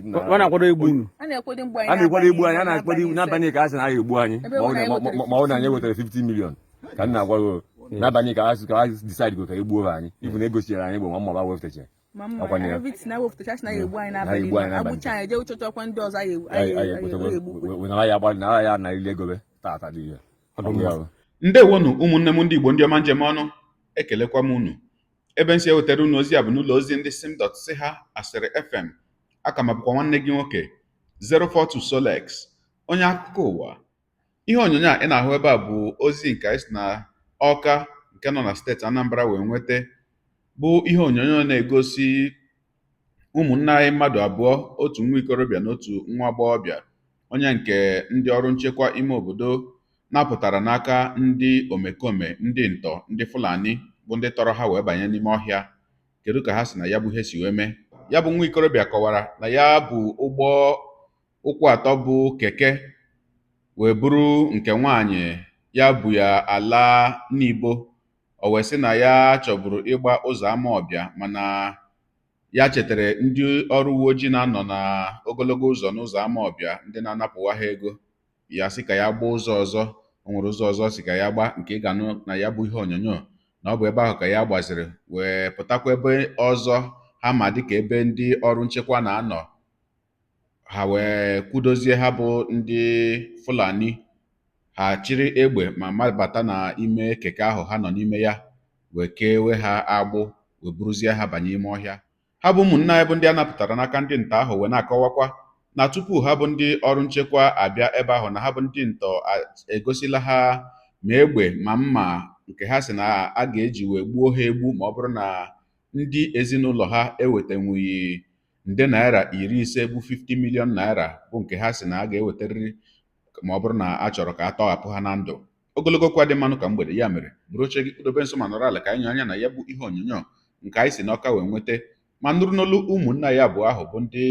Ọ na-akwado igbu unu. A na-ekwado mgbu anyị. A na-ekwado igbu anyị, a na-akwado igbu n'abalị ka a sị na a ga-egbu anyị Ebe ma ọ bụ na anyị ma ọ na anyị wetara 50 million ka m na-agwa gị. N'abalị ka ha decide go ka egbuo anyị ibu na egosichara anyị egbe ma mma ba wefutacha. Ma mma Ọkwa na ya. everything na wepụtacha sị na ya egbu anyị Na n'abalị. egbu anyị n'abalị. Agbụcha anyị jee chọchọkwa ndị ọzọ anyị egbu. Anyị ekwetekwa na ya agba na ya na ile ego be tata dị ihe. Ọ bụ ya bụ. Ndewonu, ụmụnne m ndị Igbo, ndị ọma njem ọnụ, ekelekwa m unu. Ebe nsi ewetara unu ozi a bụ n'ụlọ ozi ndị sim dot si ha asịrị FM. Aka ma bụkwa nwanne gị nwoke 042 Solex, onye akụkọ ụwa. Ihe onyonyo a ị na-ahụ ebe a bụ ozi nke anyị si na Ọka nke nọ na steeti Anambra wee nweta, bụ ihe onyonyo na-egosi ụmụnne anyị mmadụ abụọ, otu nwa ikorobịa na otu nwa agbọghọbịa, onye nke ndị ọrụ nchekwa ime obodo napụtara n'aka ndị omekome ndị ntọ ndị Fulani, bụ ndị tọrọ ha wee banye n'ime ọhịa. Kedu ka ha si na ya bụ ihe si wee mee? Ya bụ nwa ikorobịa kọwara na ya bụ ụgbọ ụkwụ atọ bụ keke wee buru nke nwaanyị ya bụ ya ala n'Ibo. O wee sị na ya chọburu ịgba ụzọ ama ọbịa, mana ya chetara ndị ọrụ uwe ojii na-anọ na ogologo ụzọ n'ụzọ ama ọbịa, ndị na-anapụwa ha ego. Ya sị ka ya gbaa ụzọ ọzọ. O nwere ụzọ ọzọ si ka ya gbaa nke ị ga-anụ na ya bụ ihe onyonyo na ọ bụ ebe ahụ ka ya gbaziri wee pụtakwa ebe ọzọ ha ma dịka ebe ndị ọrụ nchekwa na-anọ. Ha wee kwudozie ha bụ ndị Fulani, ha chịrị egbe ma mabata n'ime keke ahụ ha nọ n'ime ya, wee kewe ha agbụ, wee buruzie ha banye ime ọhịa. Ha bụ ụmụnne anyị bụ ndị a napụtara n'aka ndị ntọ ahụ wee na-akọwakwa na tupu ha bụ ndị ọrụ nchekwa abịa ebe ahụ, na ha bụ ndị ntọ egosila ha ma egbe ma mma nke ha sị na a ga-eji wee gbuo ha egbu ma ọ bụrụ na ndị ezinụlọ ha ewetanwughị nde naira 50, bụ 50 million naira, bụ nke ha sị na a ga-ewetarịrị ma ọ bụrụ na a chọrọ ka a tọghapụ ha na ndụ. Ogologo okwu adị mmanụ ka mgbede. Ya mere, buru oche gị, kpụdobe nso ma nọrọ ala ka anyị nyụ anya na ya bụ ihe onyonyo nke anyị si n'Ọka wee nweta, ma nụrụ n'olu ụmụnna ya abụọ ahụ bụ ndị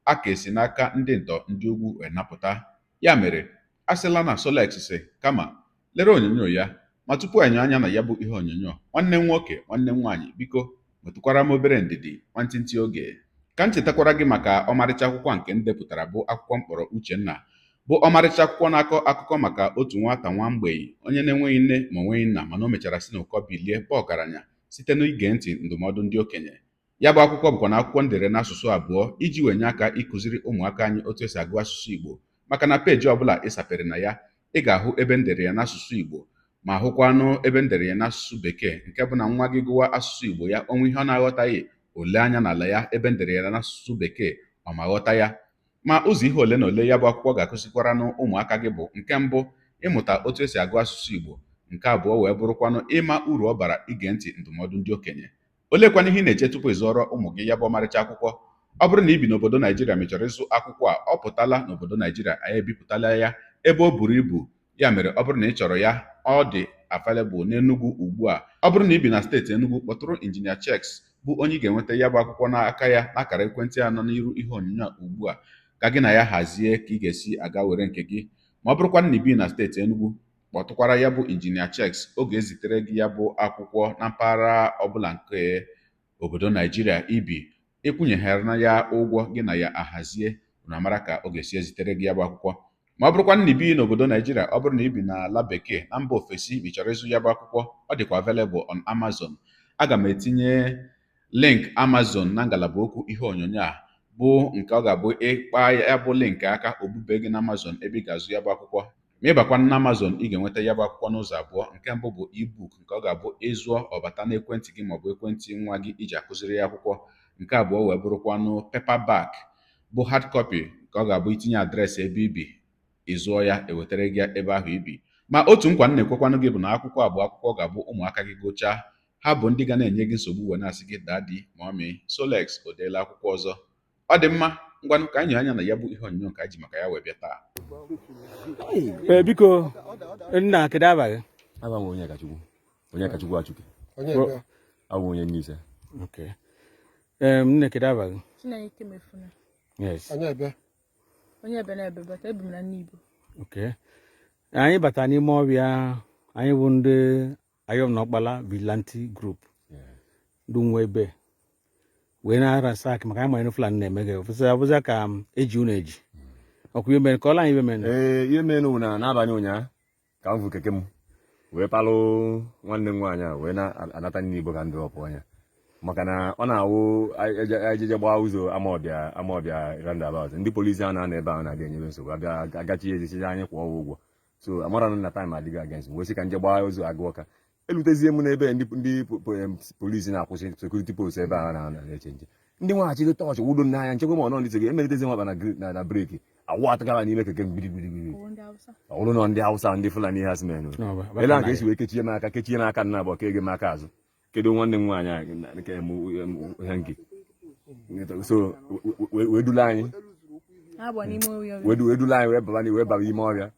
a ka esi n'aka ndị ntọ ndị ugwu wee napụta. Ya mere, a sịla na Solex si, kama lere onyonyo ya. Ma tupu anyị anya na ya bụ ihe onyonyo, nwanne m nwoke, nwanne m nwaanyị, biko metụkwara m obere ndidi nwantịntị oge ka m chetakwara gị maka ọmarịcha akwụkwọ nke m depụtara, bụ akwụkwọ mkpọrọ Uchenna, bụ ọmarịcha akwụkwọ na-akọ akụkọ maka otu nwata nwa mgbei, onye na-enweghị nne ma onweghị nna, mana o mechara si n'ụkọ bilie bụ ọgaranya site n'ige ntị ndụmọdụ ndị okenye. Ya bụ akwụkwọ bụkwa na akwụkwọ ndere n'asụsụ abụọ iji wee nye aka ịkụziri ụmụaka anyị otu esi agụ asụsụ Igbo, maka na peeji ọbụla ị sapere na ya, ị ga-ahụ ebe ndere ya n'asụsụ Igbo ma hụkwanụ ebe ndere ya n'asụsụ Bekee, nke bụ na nwa gị gụwa asụsụ Igbo ya, onwe ihe ọ na-aghọtaghị, o lee anya n'ala ya ebe ndere ya n'asụsụ Bekee, ọ ma ghọta ya. Ma ụzọ ihe ole na ole ya bụ akwụkwọ ga-akụzikwaranụ ụmụaka gị bụ: nke mbụ, ịmụta otu esi agụ asụsụ Igbo; nke abụọ wee bụrụkwanụ ịma uru ọ bara ige ntị ndụmọdụ ndị okenye. Oleekwana ihe ị na-eche tupu ị zụọrọ ụmụ gị ya bụ ọmarịcha akwụkwọ? Ọ bụrụ na ị bi n'obodo Naijiria ma ị chọrọ ịzụ akwụkwọ a, ọ pụtala n'obodo Naijiria, anyị ebipụtala ya ebe o buru ibu. Ya mere, ọ bụrụ na ị chọrọ ya, ọ dị available n'Enugu ugbu a. Ọ bụrụ na ị bi na steeti Enugu, kpọtụrụ Injinia Checks, bụ onye ị ga-enweta ya bụ akwụkwọ n'aka ya n'akara ekwentị a nọ n'iru ihe onyonyo a ugbu a, ka gị na ya hazie ka ị ga-esi aga were nke gị. Ma ọ bụrụkwa na ị bi na steeti Enugu, kpọtụkwara ya bụ Injinia Checks, ọ ga-ezitere gị ya bụ akwụkwọ na mpaghara ọbụla nke obodo Naijiria ibi. Ịkwụnyeghara na ya ụgwọ, gị na ya ahazie, unu amara ka ọ ga-esi ezitere gị ya bụ akwụkwọ. Ma ọ bụrụkwa na ibi n'obodo Naijiria, ọ bụrụ na ibi n'ala Bekee, na mba ofesi, ma ị chọrọ ịzụ ya bụ akwụkwọ, ọ dịkwa available on Amazon. Aga m etinye link Amazon na ngalaba okwu ihe onyonyo a, bụ nke ọ ga-abụ ịkpa ya bụ link aka, obube gị na Amazon ebe ị ga-azụ ya bụ akwụkwọ. Ma ịbakwa na Amazon, ị ga-enweta ya bụ akwụkwọ n'ụzọ abụọ. Nke mbụ bụ ebook, nke ọ ga-abụ ịzụọ, ọbata n'ekwentị gị maọbụ ekwentị nwa gị iji akụziri ya akwụkwọ. Nke abụọ wee bụrụkwanụ paperback, bụ hard copy, nke ọ ga-abụ itinye address ebe ibi, ịzụọ ya, ewetara gị ebe ahụ ibi. Ma otu nkwa m na-ekwekwanụ gị bụ na akwụkwọ a bụ akwụkwọ ga-abụ ụmụaka gị gụchaa, ha bụ ndị ga na-enye gị nsogbu wee na-asị gị, "Daddy, Mommy, Solex o deela akwụkwọ ọzọ." Ọ dị mma. Ngwanụ, ka anyị anya na ya bụ ihe onyonyo nke anyị ji maka ya wee bịa taa. Ee, biko nna, kedu aba gị? Aba m Onyekachukwu, Onyekachukwu Achuke. Onye ebe? Abụ m onye Nise. Okay. Ee, nne, kedu aba gị? Chineke mefuna. Yes. Onye ebe? Onye ebe na ebe bata ebi m na Nnibo. Okay. Anyị batara n'ime ọbịa, anyị bụ ndị Ayọm na Ọkpala Vigilante Group, ndị nwe ebe. Wee na-arasa akị maka anyị mara Fulani na-eme gị ọbụzịa ka m eji unu eji ọkwa ihe mere ka ọla anyị ibe mere. Ee, ihe mere bụ na n'abalị ụnyaahụ ka m fụ keke m wee palụ nwanne m nwaanyị a wee na-anata ndị Igbo ka m drop anya, maka na ọ na-awụ ejeje gbaa ụzọ Amaọbịa, Amaọbịa roundabout, ndị polisi a na-anọ ebe ahụ na-abịa enyebe nsogbu, abịa agachi ezichizi anyị kwụọ ụgwọ. So amara m na time adịghị against m, wee sị ka nje gbaa ụzọ agụ ọka. Elutezie m n'ebe ndị polisi na-akwụsị security post ebe ahụ na-eche nche, ndị nwaghachido tọọchị wudo m n'anya nchekwa m ọnọ ndị sege emelitezi nwakpa na brake awụ atụgara n'ime keke m gbirigbirigbiri. Ọwụ ndị Hausa. Ọ bụrụ na ndị Hausa, ndị Fulani ha simenụ ele a ka esi wee kechie m aka, kechie m aka nna abụọ, kege m aka azụ, kedu nwanne m nwaanyị a nke ihe nke so wee dula anyị. Ha bụ n'ime ọhịa. Wee dula anyị wee baba ime ọhịa,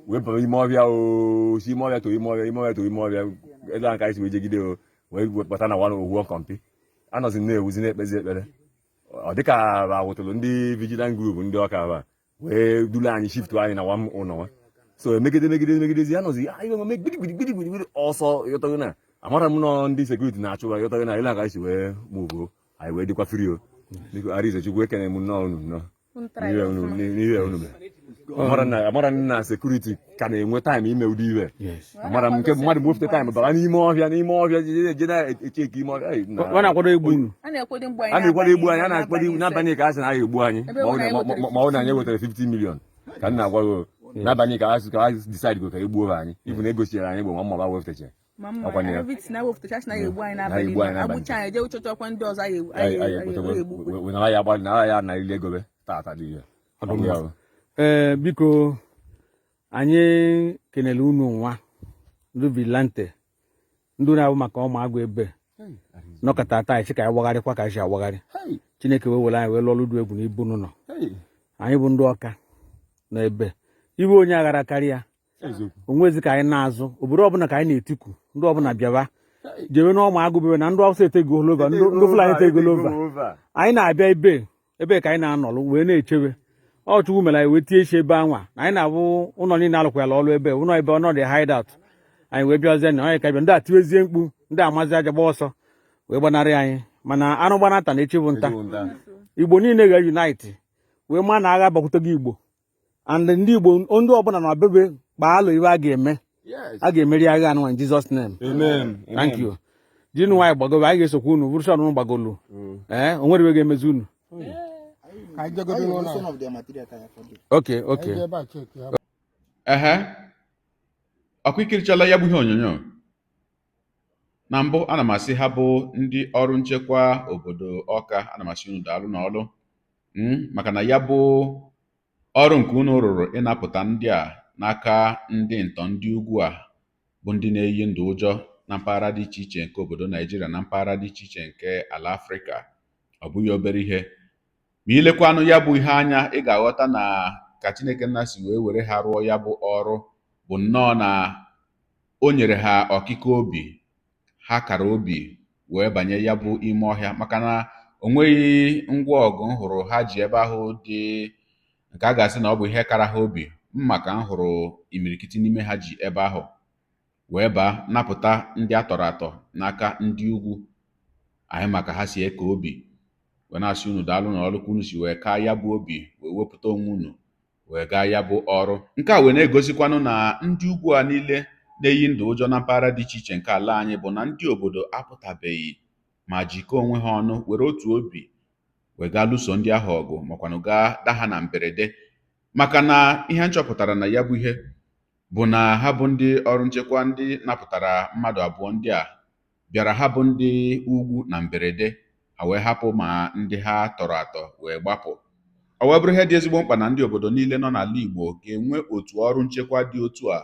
wee baba ime ọhịa, o si ime ọhịa to ime ọhịa, ime ọhịa to ime ọhịa, ebe ahụ ka anyị si wee jegide o wee bata na one owu kọmpi anọzi m na-ewuzi na-ekpezi ekpere. Ọ dịka awụtụrụ ndị vigilant group ndị ọka ba wee dula anyị, shift anyị na one ụlọ nwa. So emegide megide megidezi, anọzi ah, iwe me gbidi gbidi gbidi gbidi gbidi ọsọ yọtago na amara m nọ ndị security na-achụba yọtago na ile ka anyị si wee move anyị wee dịkwa free. O biko, Arize Chukwu, ekene m nnọọ unu nnọọ Unu tara n'ihe ya unu ọfụma. N'ihe unu mere, amara m na security ka na-enwe time ime ụdị iwe. Amara m nke mmadụ gbofute time bara n'ime ọhịa, n'ime ọhịa je na-eche eke ime ọhịa. Ei, Ọ na-akwado egbu unu. A na-ekwado mgbe anyị A na-ekwado egbu anyị, a na-akwado n'abalị n'abalị ka a sị na a ga-egbu anyị. Ebe ma ọ bụ na anyị na- wetara ma ọ na anyị wetara 50 million ka m na-agwa gị. N'abalị ka a decide go ka egbuo anyị, ibu na egosichara anyị bụ nwa mmaba wefutacha. Ma mma Ọkwa na ya. everything na wepụtacha sị na ya egbu anyị Na n'abalị. egbu anyị n'abalị. Agbụcha anyị jee chọchọkwa ndị ọzọ anyị egbu anyị anyị ekwetekwe egbu. We nara ya agba nara ya na ile ego be tata dị ihe. Ọ dị mma. Ee, biko, anyị kenele unu nwa ndị vigilante, ndị na-abụ maka ụmụ agụ ebe nọkọta taa anyị ka anyị wagharịkwa ka anyị si awagharị. Chineke wee were anyị wee lụọ ọlụ dị egwu n'ibu unu nọ. Anyị bụ ndị ọka nọ ebe ibe onye aghara karịa onwezi ka anyị na-azụ obodo ọbụla ka anyị na-etiku ndị ọbụla bịaba jebe n'ọma agụ bebe na ndị Awụsa etegolo over, ndị Fulani etegolo over. Anyị na-abịa ebe ebe ka anyị na-anọlụ wee na-echebe. Ọ Chukwu mere anyị wee tie isi ebe anwa na anyị na-abụ ụlọ niile alụkwala ọlụ ebe ụlọ ebe ọnọdụ hideout anyị wee bịazie na anyị ka bịa ndị a tiwezie mkpu, ndị amazi aja gba ọsọ wee gbanarị anyị. Mana anụ gbanata na echi bụ nta. Igbo niile ga-unite wee maa na agha bakwutego Igbo and ndị Igbo, ndị ọbụla na bebe kpaa alụ iwe a ga-eme, a ga-emeri agha anụnwa in Jesus name. Amen. Thank you. Jinu nwaanyị gbagobe, anyị ga-esokwa unu bụrụ sọn gbagolu. Ee, o nwere iwe ga-emezi unu. Ka anyị jegodo n'ụlọ a. Some of their material ka ya fọdụ. Okay. Anyị jee ebe a check ya. Ehe, ọkwa ikirichala ya bụ ihe onyonyo na mbụ. Ana m asị ha bụ ndị ọrụ nchekwa obodo Ọka, ana m asị unu daalụ n'ọlụ maka na ya bụ ọrụ nke unu rụrụ ịnapụta ndị a n'aka ndị ntọ ndị ugwu a bụ ndị na-eyi ndụ ụjọ na mpaghara dị iche iche nke obodo Naijiria na mpaghara dị iche iche nke ala Afrịka. Ọ bụghị obere ihe. Ma ilekwanụ ya bụ ihe anya, ị ga-aghọta na ka Chineke nna si wee were ha rụọ ya bụ ọrụ bụ nnọọ na o nyere ha ọkịka obi ha kara obi wee banye ya bụ ime ọhịa, maka na o nweghị ngwa ọgụ m hụrụ ha ji ebe ahụ dị nke a ga-asị na ọ bụ ihe kara ha obi mma ka m hụrụ imirikiti n'ime ha ji ebe ahụ wee baa napụta ndị a tọrọ atọ n'aka ndị ugwu anyị, maka ha si eke obi wee na-asị unu daalụ na ọrụ ka unu si wee kaa ya bụ obi wee wepụta onwe unu wee gaa ya bụ ọrụ. Nke a wee na-egosikwanụ na ndị ugwu a niile na-eyi ndụ ụjọ na mpaghara dị iche iche nke ala anyị bụ na ndị obodo apụtabeghị ma jikọọ onwe ha ọnụ were otu obi wee gaa lụso ndị ahụ ọgụ, makwanụ gaa daa ha na mberede, maka na ihe m chọpụtara na ya bụ ihe bụ na ha bụ ndị ọrụ nchekwa ndị napụtara mmadụ abụọ ndị a bịara ha bụ ndị ugwu na mberede, ha wee hapụ ma ndị ha tọrọ atọ wee gbapụ. Ọ wee bụrụ ihe dị ezigbo mkpa na ndị obodo niile nọ n'ala Igbo ga-enwe otu ọrụ nchekwa dị otu a.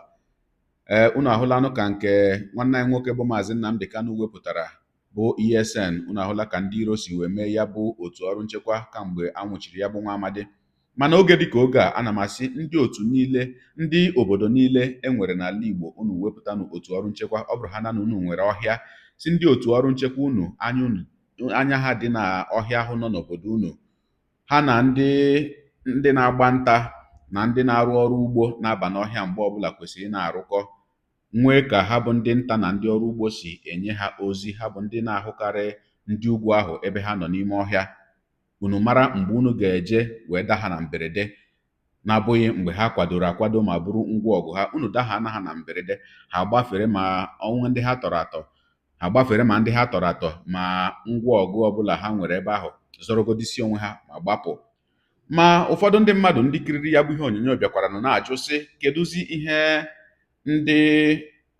Ee, unu ahụlanụ ka nke nwanne anyị nwoke bụ Maazị Nnamdi Kanu wepụtara bụ ESN. Unu ahụla ka ndị iro si wee mee ya bụ otu ọrụ nchekwa kamgbe a nwụchiri ya bụ nwa amadi. Mana oge dịka oge a, ana m asị ndị otu niile, ndị obodo niile e nwere n'ala Igbo, unu wepụtanụ otu ọrụ nchekwa. Ọ bụrụ ha na unu nwere ọhịa, si ndị otu ọrụ nchekwa unu anya unu anya ha dị na ọhịa ahụ nọ n'obodo unu, ha na ndị na-agba nta na ndị na-arụ ọrụ ugbo na-aba n'ọhịa mgbe ọbụla kwesịrị ị na-arụkọ nwee ka ha bụ ndị nta na ndị ọrụ ugbo si enye ha ozi ha bụ ndị na-ahụkarị. Ndị ugwu ahụ ebe ha nọ n'ime ọhịa, unu mara mgbe unu ga-eje wee daa ha na mberede, na-abụghị mgbe ha kwadoro akwado ma buru ngwa ọgụ ha. Unu daha na ha na mberede, ha gbafere ma ọnwụ ndị ha tọrọ atọ, ha gbafere ma ndị ha tọrọ atọ ma ngwa ọgụ ọbụla ha nwere ebe ahụ, zọrọgodisi onwe ha ma gbapụ. Ma ụfọdụ ndị mmadụ ndị kiriri ya bụ ihe onyonyo bịakwara nọ na-ajụ sị, kedụzi ihe ndị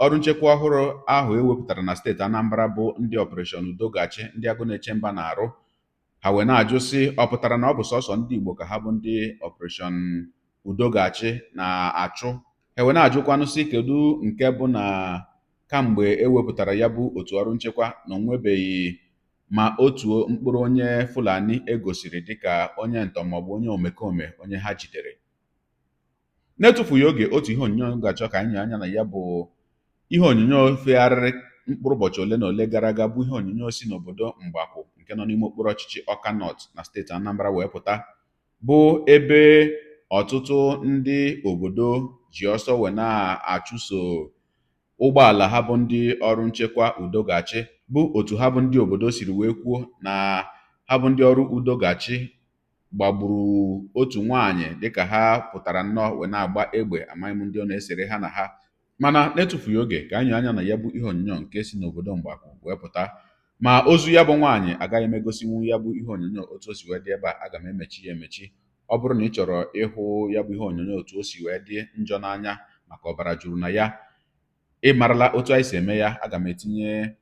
ọrụ nchekwa ọhụrụ ahụ ewepụtara na steeti Anambra bụ ndị Operation Udo Ga-achị, ndị Agụ Na-eche Mba na-arụ? Ha wee na-ajụ sị, ọ pụtara na ọ bụ sọsọ ndị Igbo ka ha bụ ndị Operation Udo Ga-achị na-achụ? Ha wee na-ajụkwanụ sị, kedu nke bụ na kamgbe ewepụtara ya bụ otu ọrụ nchekwa na onwebeghị ma otu mkpụrụ onye Fulani egosiri dịka onye ntọ maọbụ onye omekome onye ha jidere? Na-etufughị oge, otu ihe onyonyo ga-achọ ka anyị nye anya na ya bụ ihe onyonyo fegharịrị mkpụrụ ụbọchị ole na ole gara aga, bụ ihe onyonyo si n'obodo Mgbakwu nke nọ n'ime okpuru ọchịchị Ọka North na steeti Anambra wee pụta, bụ ebe ọtụtụ ndị obodo ji ọsọ wee na-achụso ụgbọala ha bụ ndị ọrụ nchekwa Udo Ga-achị, bụ otu ha bụ ndị obodo siri wee kwuo na ha bụ ndị ọrụ Udo Ga-achị gbagburu otu nwaanyị dịka ha pụtara nnọọ wee na-agba egbe. Amaghị m ndị ọ na-esere ha na ha, mana na-etufughị oge, ka anyị anya na ya bụ ihe onyonyo nke si n'obodo Mgbakwu wee pụta. Ma ozu ya bụ nwaanyị, agaghị m egosinwu ya bụ ihe onyonyo otu o si wee dị ebe a, aga m emechi ya emechi. Ọ bụrụ na ị chọrọ ịhụ ya bụ ihe onyonyo otu o si wee dị njọ n'anya maka ọbara juru na ya, ị marala otu anyị si eme ya. Aga m etinye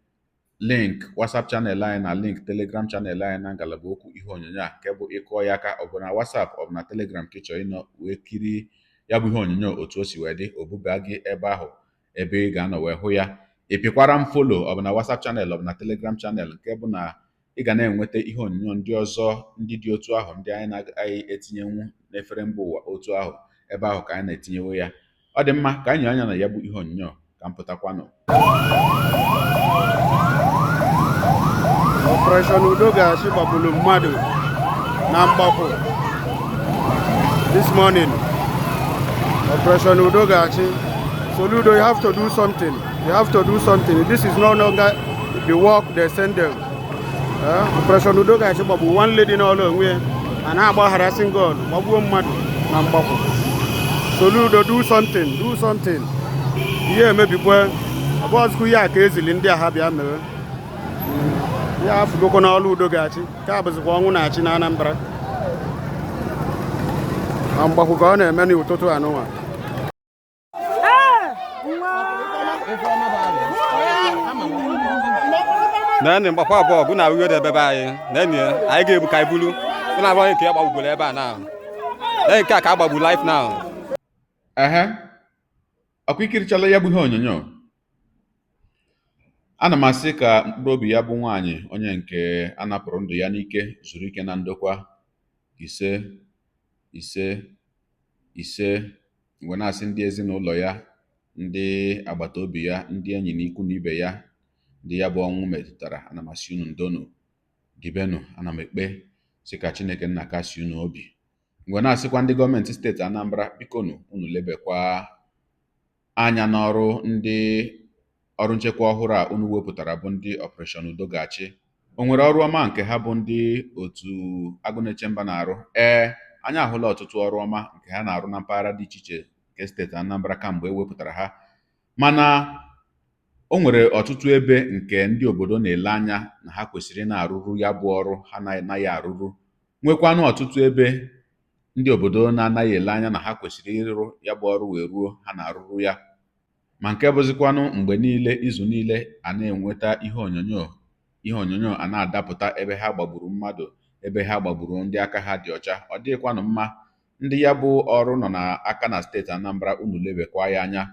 link WhatsApp channel anyị na link Telegram channel anyị na ngalaba okwu ihe onyonyo a, nke bụ ịkụọ ya aka, ọ bụ na WhatsApp, ọ bụ na Telegram ka ị chọrọ ịnọ wee kiri ya bụ ihe onyonyo otu o si wee dị, o buba gị ebe ahụ ebe ị ga-anọ wee hụ ya. Ị pịkwara m follow, ọ bụ na WhatsApp channel, ọ bụ na Telegram channel, nke bụ na ị ga na-enweta ihe onyonyo ndị ọzọ ndị dị otu ahụ ndị anyị na-agaghị etinyenwu n'efere mba ụwa otu ahụ. Ebe ahụ ka anyị na-etinyewe ya. Ọ dị mma, ka anyị anya na ya bụ ihe onyonyo ka m pụtakwanụ. Operation Udo Ga-achị gbagburu mmadụ na Mgbakwu this morning. Operation Udo Ga-achị. Soludo, you have to do something. You have to do something. This is no longer the work they send them. Operation Udo Ga-achị gbagburu one lady n'ọlụ onwe ya, a na-agba harassing God, gbagbuo mmadụ na Mgbakwu. Soludo, do something, do something. Ihe emebikwe, ọ bụ ọzụkwu ya ka ezili ndị a ha bịa mere. Ya afụgokwa n'ọlụ Udo Ga-achị, ka bụzikwa ọnwụ na-achị na Anambra. Na Mgbakwu ka ọ na-eme n'ụtụtụ anụnwa. Naanị Mgbakwu abụọ bụ na uwe dị ebe anyị na-enyi ya, anyị ga-ebu ka anyị bulu ụlọ abụọ nke ya gbagburu ebe a na nke a ka a gbagbu life now. Ehe, ọkwa ikirichala ya bụ ihe onyonyo. Ana m asị ka mkpụrụ obi ya bụ nwaanyị onye nke a napụrụ ndụ ya n'ike zuru ike na ndokwa. Ise, ise, ise. Wee na-asị ndị ezinụlọ ya, ndị agbata obi ya, ndị enyi na ikwu na ibe ya, ndị ya bụ ọnwụ metụtara, ana m asị unu ndonu dibenu. Ana m ekpe sị ka Chineke nna kasi unu obi. Mgbe na-asịkwa ndị gọọmenti steeti Anambra, bikonu, unu lebekwa anya n'ọrụ ndị ọrụ nchekwa ọhụrụ a unu wepụtara bụ ndị Operation Udo Ga-achị. O nwere ọrụ ọma nke ha bụ ndị otu Agụ Na-eche Mba na-arụ? Ee, anyị ahụla ọtụtụ ọrụ ọma nke ha na-arụ na mpaghara dị iche iche nke steeti Anambra kamgbe e wepụtara ha, mana o nwere ọtụtụ ebe nke ndị obodo na-ele anya na ha kwesịrị ị na-arụrụ ya bụ ọrụ ha na-anaghị arụrụ, nwekwanụ ọtụtụ ebe ndị obodo na-anaghị ele anya na ha kwesịrị ịrụ ya bụ ọrụ wee ruo ha na-arụrụ ya. Ma nke bụzikwanụ mgbe niile, izu niile, a na-enweta ihe onyonyo, ihe onyonyo a na-adapụta ebe ha gbagburu mmadụ, ebe ha gbagburu ndị aka ha dị ọcha. Ọ dịghịkwanụ mma. Ndị ya bụ ọrụ nọ n'aka na steeti Anambra, unu lebekwa ya anya,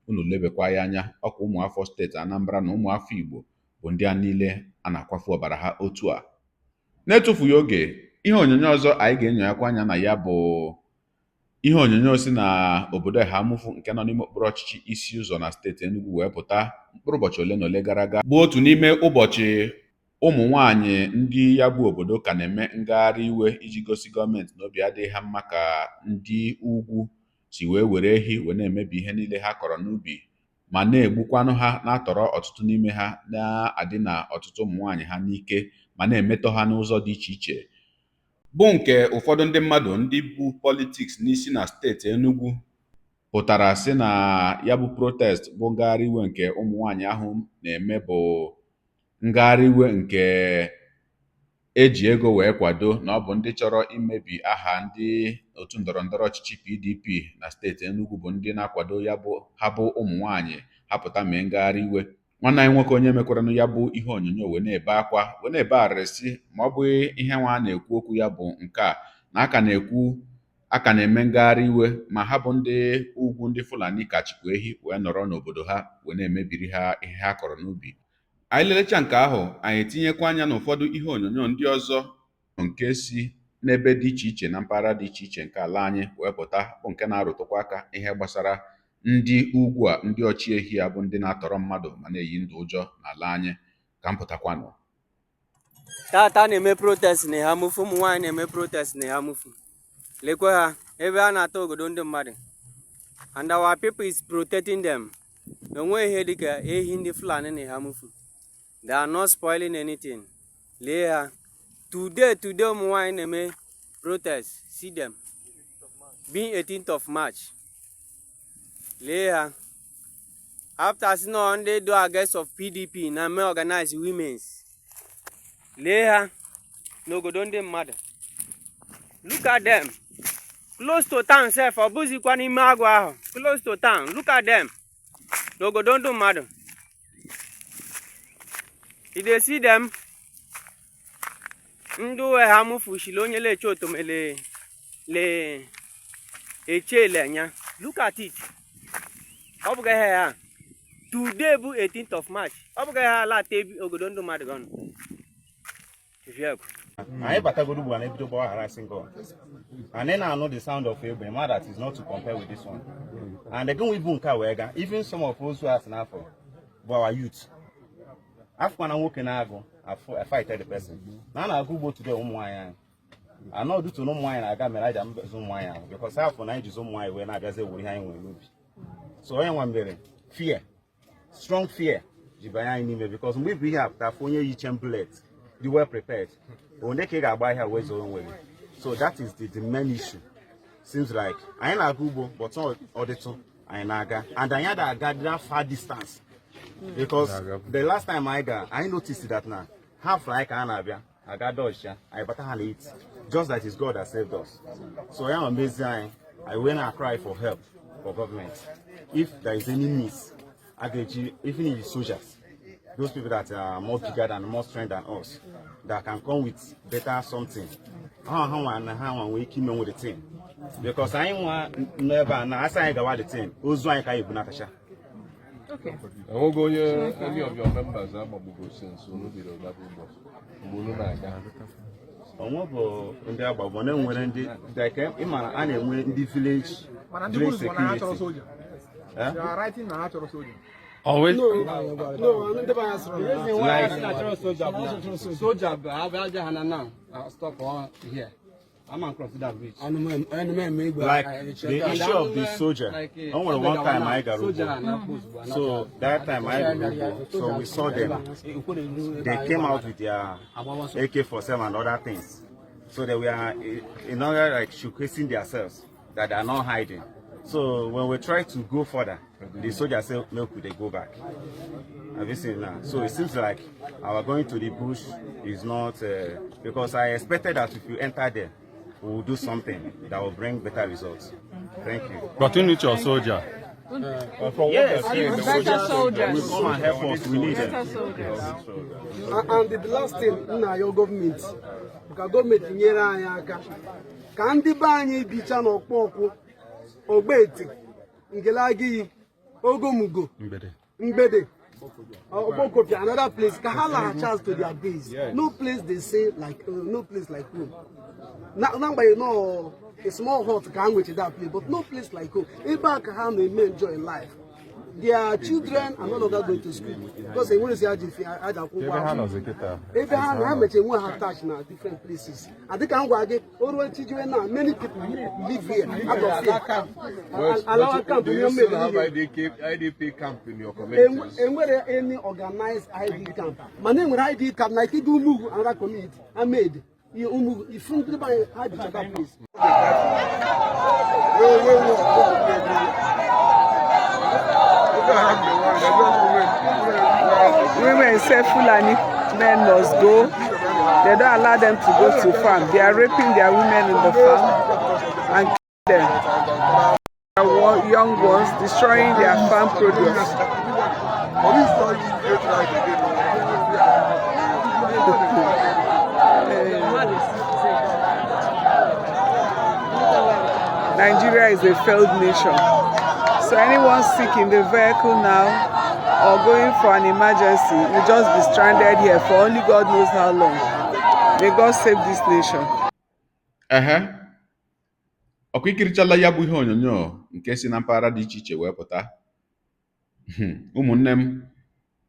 unu lebekwa ya anya. Ọkwa ụmụafọ steeti Anambra na ụmụafọ Igbo bụ ndị a niile a na-akwafu ọbara ha otu a. Na-etufughị oge, ihe onyonyo ọzọ anyị ga-enyonyakwa anya na ya bụ ihe onyonyo si na obodo Eha-Amufu nke nọ n'ime okpuru ọchịchị Isi Ụzọ na steeti Enugu wee pụta mkpụrụ ụbọchị ole na ole gara aga, bụ otu n'ime ụbọchị ụmụ nwaanyị ndị ya bụ obodo ka na-eme ngagharị iwe iji gosi gọọmenti na obi adịghị ha mma ka ndị ugwu si wee were ehi wee na-emebi ihe niile ha kọrọ n'ubi. Ma na-egbukwanụ ha, na-atọrọ ọtụtụ n'ime ha, na-adịna ọtụtụ ụmụ nwaanyị ha n'ike, ma na-emetọ ha n'ụzọ dị iche iche, bụ nke ụfọdụ ndị mmadụ ndị bu politics n'isi na steeti Enugu pụtara sị na ya bụ protest bụ ngagharị iwe nke ụmụ nwaanyị ahụ na-eme bụ ngagharị iwe nke eji ego wee kwado, na ọ bụ ndị chọrọ imebi aha ndị otu ndọrọndọrọ ọchịchị PDP na steeti Enugu bụ ndị na-akwado ya bụ ha bụ ụmụ nwaanyị ha pụta mee ngagharị iwe. Nwanne anyị nwoke onye mekwaranụ ya bụ ihe onyonyo wee na-ebe akwa, wee na-ebe arịrị sị ma ọ bụghị ihe nwa a na-ekwu okwu ya bụ nke a na aka na-ekwu a ka na-eme ngagharị iwe, ma ha bụ ndị ugwu, ndị Fulani ka chịkwa ehi wee nọrọ n'obodo ha wee na-emebiri ha ihe ha kọrọ n'ubi. Anyị lelecha nke ahụ, anyị etinyekwa anya n'ụfọdụ ihe onyonyo ndị ọzọ nke si n'ebe dị iche iche na mpaghara dị iche iche nke ala anyị wee pụta, bụ nke na-arụtụkwa aka ihe gbasara ndị ugwu a, ndị ọchịehi a, bụ ndị na-atọrọ mmadụ ma na-eyi ndụ ụjọ n'ala anyị. Ka m pụtakwanụ. Tata na-eme protest na Eha-Amufu. Ụmụ nwaanyị na-eme protest na Eha-Amufu. Lekwe ha ebe a na-ata ogodo ndị mmadụ, and our people is protecting them. Na onwe ihe dịka ehi ndị Fulani na Eha-Amufu. They are not spoiling anything. Lee ha today. Today ụmụ nwaanyị na-eme protest. See them, being 18th of March. Lee ha. After si na ndị do against of PDP na-eme organize women's. Lee ha n'ogodo ndị mmadụ. Look at them, close to town sef. Ọ bụzikwa n'ime agụ ahụ, close to town. Look at them n'ogodo ndị mmadụ. You dey see them. Ndị uwe Eha-Amufu shili onye leche otomele le echele anya. Look at it. Ọ bụghị ihe ha today bụ 18th of March. Ọ bụghị ha ala ata ogodo ndị mmadụ gọnụ. Anyị batagoro ugbu a na-ebido gbawa harassing gun and ị na-anụ the sound of egbe ma that is not to compare with this one. And again, we bụ nke a wee gaa. Even some of us who are n'afọ bụ our youth afọ na nwoke na-agụ fight the person na a na-agụ ugbo today. Ụmụ nwaanyị anyị anọ dutu na ụmụ nwaanyị na-aga mere anyị ji amụbezi ụmụ nwaanyị ahụ, because afọ na anyị jizi ụmụ nwaanyị wee na-abịazi ewere ihe anyị nwere n'ubi. So onye nwa mere fear, strong fear ji banye anyị n'ime, because mgbe ibu ihe apụta afọ onye yi bullet dị well prepared, onye ka ị ga-agba ahịa wee zoro onwe gị? So that is the main issue. Seems like anyị na-aga ugbo, but ọ dịtụ anyị na-aga and anyị ada aga that far distance, because the last time anyị ga, anyị noticed that na half anyị ka a na-abịa aga dodge ya, anyị bata ha late. Just that is God that saved us. So ya ma mezi anyị, anyị wee na cry for help for government if there is any means a ga-eji, even if soldiers, those people that are more bigger than, more strength than us, that can come with better something. Ha nwa na ha nwa nwee ike imenwu the thing, because anyị nwa nọ ebe a na asị anyị gawa the thing, ozu anyị ka anyị ebunatacha. Enwego onye, any of your members agbagbugo since unu bidoro gaba ugbo mgbe unu na-aga? Onwe bụ ndị agbagbo na enwere ndị like ịma na a na-enwe ndị village security. Eh? Always. Like Soldier abịa ha na now stop here. I'm gonna cross that bridge. Like the issue of the soldier, o nwere one time anyị gara ugbo. So that time anyị gara ugbo, so we saw them. They came out with their AK-47 and other things, so they were in order like showcasing themselves that they are not hiding. So when we try to go further, the soldiers say make we dey go back. Have you seen now? So it seems like our going to the bush is not because I expected that if you enter there, we will do something that will bring better results. Thank you. But you need your soldier. Yes, Better soldiers. will come and help us. We need them. Better soldiers. And the last thing m na-ayọ gọọmenti bụ ka gọọmenti nyere anyị aka ka ndị be anyị bicha n'Ọkpọkwụ, Ogbete, Ngelagịghị, Ogomugo, Mgbede, Okpokopia, another place, ka ha laghachi to their base. No place, they say, like no place like home. Na n'agbanyeghị no a small hut ka ha nwechi that place, but no place like home. Ebe a ka ha na-eme enjoy life. Their children are no longer going to school because enwerezi aja ife aja akwụ ụgwọ akwụkwọ. Ebe ha na ha mechara nwe ha attach na different places. Adịka m gwa gị, o ruo chijiwe na many people live here out of fear. Alawa camp Do ihe you still have mmeri. IDK, IDP camp in your communities? Enwere any organized ID camp, mana enwere ID camp na Ikide Umugwu, another community Ahmed ihe Umugwu ifu ndị be anyị ha bicha that place. Women say Fulani men must go. They don't allow them to go to farm. They are raping their women in the farm and killing them. Their young ones, destroying their farm produce. Nigeria is a failed nation. So anyone sick in the vehicle now or going for an emergency will just be stranded here for only God knows how long. May God save this nation. Ehe, ọkwa ikirichala ya bụ ihe onyonyo nke si na mpaghara dị iche iche wee pụta. Ụmụnne m,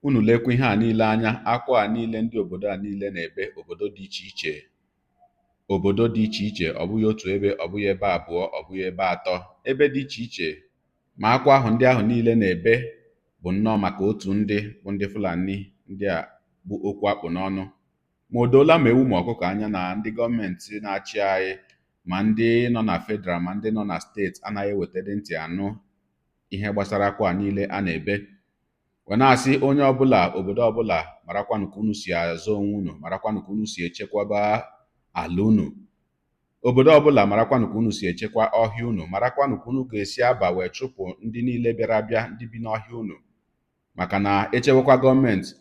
unu lekwa ihe a niile anya, akwa a niile ndị obodo a niile na-ebe, obodo dị iche iche, obodo dị iche iche, ọ bụghị otu ebe, ọ bụghị ebe abụọ, ọ bụghị ebe atọ, ebe dị iche iche. Ma akwa ahụ ndị ahụ niile na-ebe bụ nnọọ maka otu ndị bụ ndị Fulani, ndị a bụ okwu akpụ n'ọnụ. Ma o doola ma ewu ma ọkụkọ anya na ndị gọọmenti na-achị anyị, ma ndị nọ na federal ma ndị nọ na steeti, anaghị ewetadị ntị anụ ihe gbasara akwa a niile a na-ebe, wee na-asị onye ọbụla, obodo ọbụla, marakwanụ ka unu si azụ onwe unu, marakwanụ ka unu si echekwaba ala unu. Obodo ọbụla, marakwanụ ka unu si echekwa ọhịa unu, marakwanụ ka unu ga-esi aba wee chụpụ ndị niile bịara abịa, ndị bi n'ọhịa unu, maka na echewekwa gọọmenti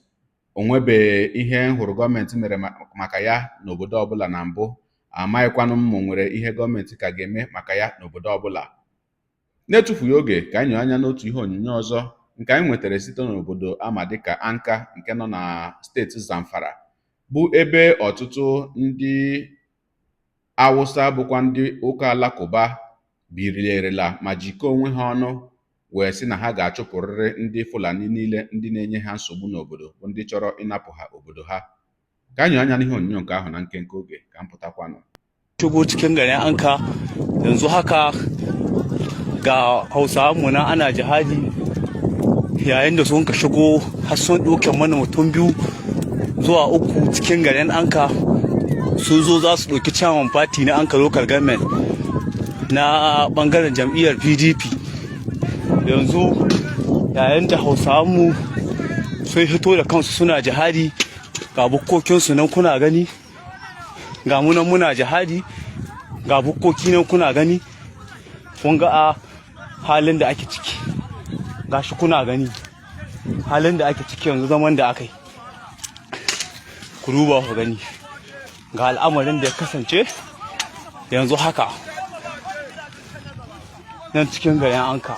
onwebe ihe m hụrụ gọọmenti mere maka ya n'obodo ọbụla na mbụ. Amaghịkwanụ m ma o nwere ihe gọọmenti ka ga-eme maka ya n'obodo ọbụla. Na-etufughị oge, ka anyị nyoo anya n'otu ihe onyonyo ọzọ nke anyị nwetara site n'obodo ama dịka Anka nke nọ na steeti Zamfara, bụ ebe ọtụtụ ndị Awụsa bụkwa ndị ụka alakụba bilierela ma jikọọ onwe ha ọnụ wee sị na ha ga-achụpụrịrị ndị Fulani niile, ndị na-enye ha nsogbu n'obodo, bụ ndị chọrọ ịnapụ ha obodo ha. Ka anyị nyoo anya n'ihe onyonyo nke ahụ na nkenke oge ka m pụtakwanụ. Shigo cikin garin Anka yanzu haka, ga Hausawa mu nan ana jihadi, yayin da sun ka shigo har sun ɗauke mana mutum biyu zuwa uku cikin garin Anka. Sun zo za su ɗauki chairman party na Anka Local Government na ɓangaren jam'iyyar PDP. Yanzu yayin da Hausawan mu sun fito da kansu suna jihadi, ga bukkokinsu nan kuna gani, ga mu nan muna jihadi, ga bukkoki nan kuna gani. Kun ga a halin da ake ciki, gashi kuna gani halin da ake ciki yanzu, zaman da aka yi. Ku duba ku gani, ga al'amarin da ya kasance yanzu haka nan cikin garin Anka.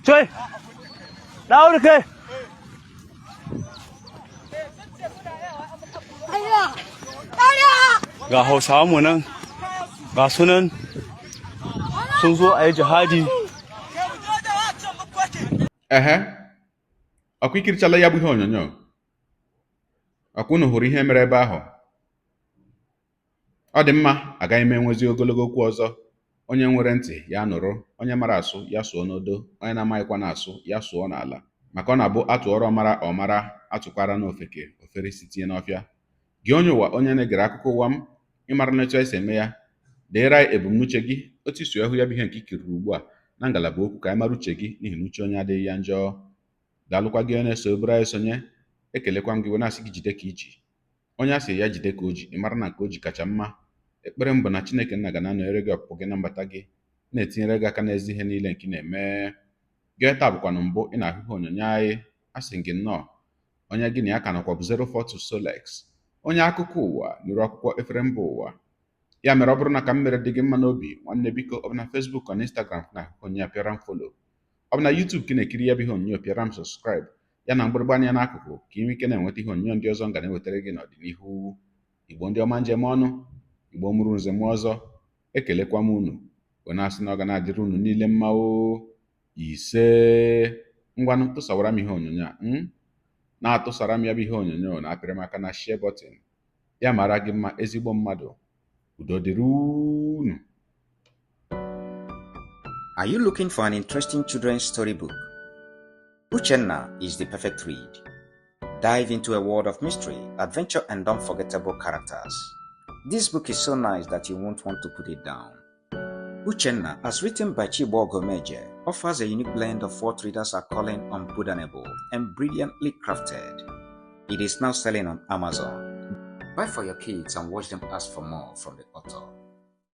Kai, dawo kai. Ga Hausawa mu nan, ga sunan sun zo a yi jihadi. Ehe, ọkwa ikirichala ya bụ ihe onyonyo, ọkwa unu hụrụ ihe mere ebe ahụ. Ọ dị mma, agaghị m enwezi ogologo okwu ọzọ. Onye nwere ntị ya nụrụ, onye mara asụ ya sụọ n'odo, onye na-amaghịkwa na-asụ ya sụọ n'ala, maka ọ na-abụ atụọrọ ọmara ọmara, atụkwara n'ofeke ofere isi tinye n'ọfịa. Gị onye ụwa, onye na-egere akụkọ ụwa m, ịmara na etu anyị si eme ya, deere anyị ebumnuche gị, otu isi hụ ya bụ ihe nke ikiriri ugbu a na ngalaba okwu, ka anyị mara uche gị, n'ihi na uche onye adịghị ya njọ. Daalụkwa gị onye na-eso obere anyị sonye. Ekelekwa m gị wee na-asị gị jide ka iji. Onye a sị ya jide ka o ji, ị mara na nke o ji kacha mma. Ekpere m bụ na Chineke nna ga na-anọnyere gị, ọpụpụ gị na mbata gị, na-etinyere gị aka n'ezi ihe niile nke ị na-eme. Gị taa bụkwanụ mbụ ị na-ahụ ihe onyonyo anyị, a sị gị nnọọ. Onye gị na ya ka nọkwa bụ 042 Solex, onye akụkọ ụwa nụrụ akwụkwọ efere mba ụwa. Ya mere ọ bụrụ na ka m mere dị gị mma n'obi, nwanne biko, ọ bụ na Facebook na Instagram ka na-ahụ onyonyo a, pịara m follow. Ọ bụ na YouTube ka ị na-ekiri ya bụ ihe onyonyo, pịara m subscribe ya na mgbịrịgba anya n'akụkụ ka ị nwee ike na-enweta ihe onyonyo ndị ọzọ m ga na-ewetara gị n'ọdịnihu. Igbo ndị ọma, njem ọnụ, Igbo mụrụ nze m ọzọ, ekelekwa m unu wee na-asị na ọ ga na-adịrị unu niile mma o. Ise. Ngwanụ, tụsawara m ihe onyonyo a, na-atụsara m ya bụ ihe onyonyo, na-apịrị m aka na share button. Ya mara gị mma, ezigbo mmadụ. Udo dịrị unu. Are you looking for an interesting children's storybook? Uchenna is the perfect read. Dive into a world of mystery, adventure, and unforgettable characters. This book is so nice that you won't want to put it down. Uchenna, as written by Chibo Gomeje, offers a unique blend of what readers are calling unputdownable and brilliantly crafted. It is now selling on Amazon. Buy for your kids and watch them ask for more from the author.